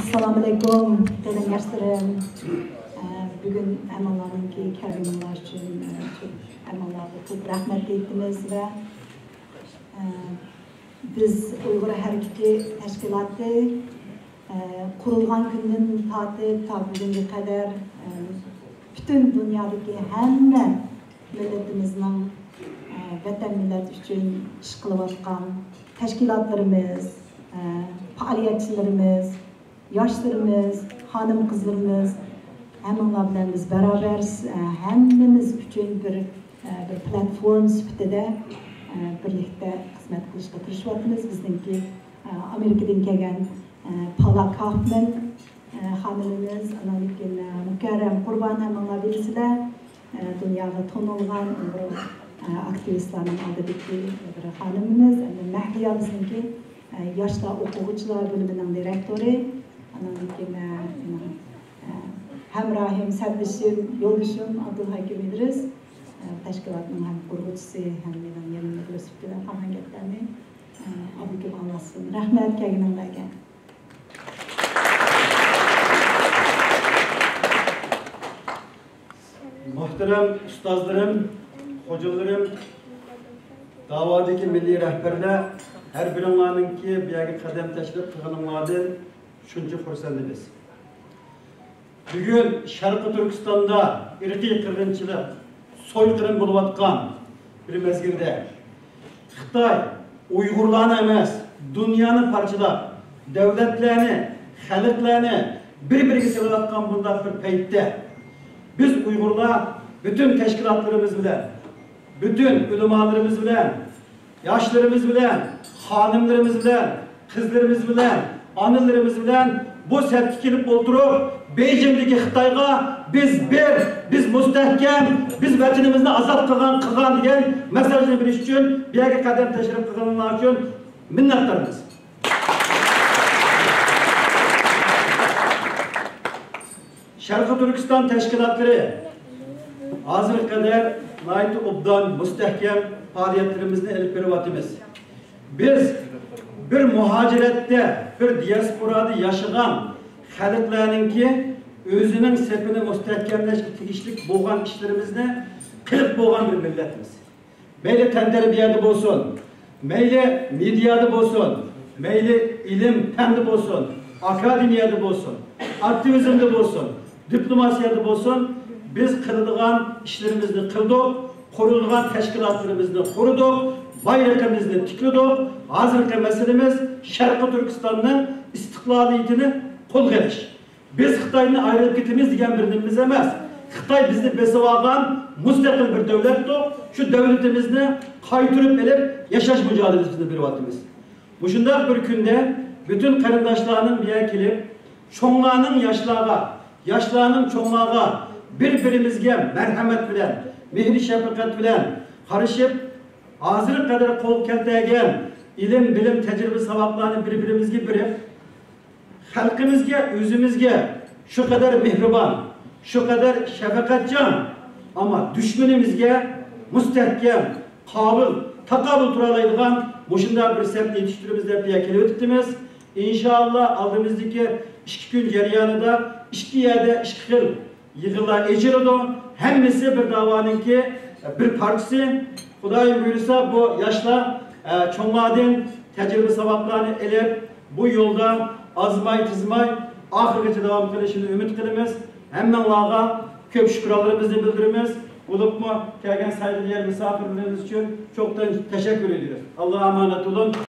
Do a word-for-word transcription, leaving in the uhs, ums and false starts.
ئەسسالامۇئەلەيكۇم، قېرىنداشلىرىم. ئە، بۈگۈن ھەممىڭلارنىڭكى كەلگىنىڭلار ئۈچۈن، ئە، ھەممىڭلارغا كۆپ رەھمەت ئېيتىمىز ۋە، ئە، بىز ئۇيغۇر ھەرىكىتى تەشكىلاتى، ئە، قۇرۇلغان كۈندىن تارتىپ تا بۈگۈنگە قەدەر، ئە، پۈتۈن دۇنيادىكى ھەممە مىللىتىمىزنىڭ، ئە، ۋەتەن مىللەت ئۈچۈن ئىش قىلىۋاتقان تەشكىلاتلىرىمىز، ئە، پائالىيەتچىلىرىمىز، ياشلىرىمىز، خانىم-قىزلىرىمىز، ھەممىڭلار بىلەن بىز بارابەر، ئە، ھەممىمىز ئۈچۈن بىر، ئە، بىر پلاتفورما سۈپىتىدە، ئە، بىرلىكتە خىزمەت قىلىشقا تىرىشىۋاتىمىز. بىزنىڭكى، ئە، ئامېرىكىدىن كەلگەن، ئە، پالا كافمەن، ئە، خانىمىمىز، ئاندىن كېيىن، ئە، مۇكەررەم قۇربان، ھەممىڭلار بىلىسىلەر. ئە، دۇنياغا تونۇلغان ئۇيغۇر، ئە، ئاكتىۋىستلارنىڭ ئالدىدىكى بىر خانىمىمىز، ئەمدى مەھلىيا بىزنىڭكى، ئە، ياشلار ئوقۇغۇچىلار بۆلۈمىنىڭ دىرېكتورى، ئاندىن كېيىن، ئە، مېنىڭ، ئە، ھەمراھىم، سەردىشىم، يولدىشىم ئابدۇلھەكىم ئىدرىس، ئە، تەشكىلاتنىڭ ھەم قۇرغۇچىسى، ھەم مېنىڭ يېنىمدا بىر سۈپىتىدە قالغان گەپلەرنى، ئە، ئابلىكىم ئاڭلاتسۇن. رەھمەت كەلگىنىڭلارغا. مۇھتەرەم ئۇستازلىرىم، خوجاملىرىم، داۋادىكى مىللىي رەھبەرلەر، ھەر بىرىڭلارنىڭكى بۇ يەرگە قەدەم تەشرىپ قىلغىنىڭلاردىن شۇنچە خۇرسەن ئىدىس. بۈگۈن شەرقىي تۈركىستاندا ئىرقىي قىرغىنچىلىق، سويقىرىم بولۇۋاتقان بىر مەزگىلدە، خىتاي ئۇيغۇرلارنى ئەمەس، دۇنيانى پارچىلاپ، دۆلەتلەرنى، خەلقلەرنى بىر-بىرىگە سېلىۋاتقان بۇنداق بىر پەيتتە، بىز ئۇيغۇرلار پۈتۈن تەشكىلاتلىرىمىز بىلەن، پۈتۈن ئۆلىمالىرىمىز بىلەن، ياشلىرىمىز بىلەن، خانىملىرىمىز بىلەن، قىزلىرىمىز بىلەن، ئانىلىرىمىز بىلەن بۇ سەپكە كېلىپ ئولتۇرۇپ، بېيجىڭدىكى خىتايغا «بىز بىر، بىز مۇستەھكەم، بىز ۋەتىنىمىزنى ئازاد قىلغان، قىلغان» دېگەن مېساجنى بېرىش ئۈچۈن بۇ يەرگە قەدەم تەشرىپ قىلغىنىڭلار ئۈچۈن مىننەتدارمىز. شەرقىي تۈركىستان تەشكىلاتلىرى ھازىرغا قەدەر ناھايىتى ئوبدان، مۇستەھكەم پائالىيەتلىرىمىزنى ئېلىپ بېرىۋاتىمىز. بىز بىر مۇھاجىرەتتە، بىر دىياسپورادا ياشىغان خەلقلەرنىڭكى ئۆزىنىڭ سېپىنى مۇستەھكەملەشكە تېگىشلىك بولغان ئىشلىرىمىزنى قىلىپ بولغان بىر مىللەتمىز. مەيلى تەنتەربىيەدە بولسۇن، مەيلى مېدىيادا بولسۇن، مەيلى ئىلىم-پەندە بولسۇن، ئاكادېمىيەدە بولسۇن، ئاكتىۋىزمدا بولسۇن، دىپلوماتىيەدە بولسۇن، بىز قىلىدىغان ئىشلىرىمىزنى قىلدۇق، قۇرىدىغان تەشكىلاتلىرىمىزنى قۇردۇق، بايرىقىمىزنى تىكلىدۇق. ھازىرقى مەسىلىمىز شەرقىي تۈركىستاننىڭ ئىستىقلالىيىتىنى قولغا ئېلىش. بىز خىتايدىن ئايرىلىپ كېتىمىز دېگەن بىر نېمىمىز ئەمەس. خىتاي بىزنى بېسىۋالغان مۇستەقىل بىر دۆلەتتۇق. شۇ دۆلىتىمىزنى قايتۇرۇپ ئېلىپ، ياشاش مۇجادىلىسىنى بېرىۋاتىمىز. مۇشۇنداق بىر كۈندە پۈتۈن قېرىنداشلارنىڭ بۇ يەرگە كېلىپ، چوڭلارنىڭ ياشلارغا، ياشلارنىڭ چوڭلارغا بىر-بىرىمىزگە مەرھەمەت بىلەن، مېھرى-شەپقەت بىلەن قارىشىپ، ھازىرغا قەدەر قول كەلتۈرگەن ئىلىم-بىلىم، تەجرىبە-ساۋاقلارنى بىر-بىرىمىزگە بېرىپ، خەلقىمىزگە، ئۆزىمىزگە شۇ قەدەر مېھرىبان، شۇ قەدەر شەپقەتچان، ئەمما دۈشمىنىمىزگە مۇستەھكەم، قابىل، تاقابىل تۇرالايدىغان مۇشۇنداق بىر سەپنى يېتىشتۈرىمىز دەپ بۇ يەرگە كېلىۋېتىپتىمىز. ئىنشائاللا، ئالدىمىزدىكى ئىككى كۈن جەريانىدا ئىككى يەردە ئىككى خىل يىغىنلار ئېچىلىدۇ. ھەممىسى بىر داۋانىڭكى بىر پارچىسى. خۇدايىم بۇيرۇسا، بۇ ياشلار، ئە، چوڭلاردىن تەجرىبە-ساۋاقلارنى ئېلىپ، بۇ يولدا ئازماي-تىزماي ئاخىرغىچە داۋام قىلىشىنى ئۈمىد قىلىمىز. ھەممىڭلارغا كۆپ شۈكرانلىرىمىزنى بىلدۈرىمىز. بولۇپمۇ كەلگەن سايىدىلىيەر مۇساپىرلىرىمىز ئۈچۈن چوقتىن تەشەككۈر ئېيتىمىز. ئاللاھقا ئامانەت بولۇڭ.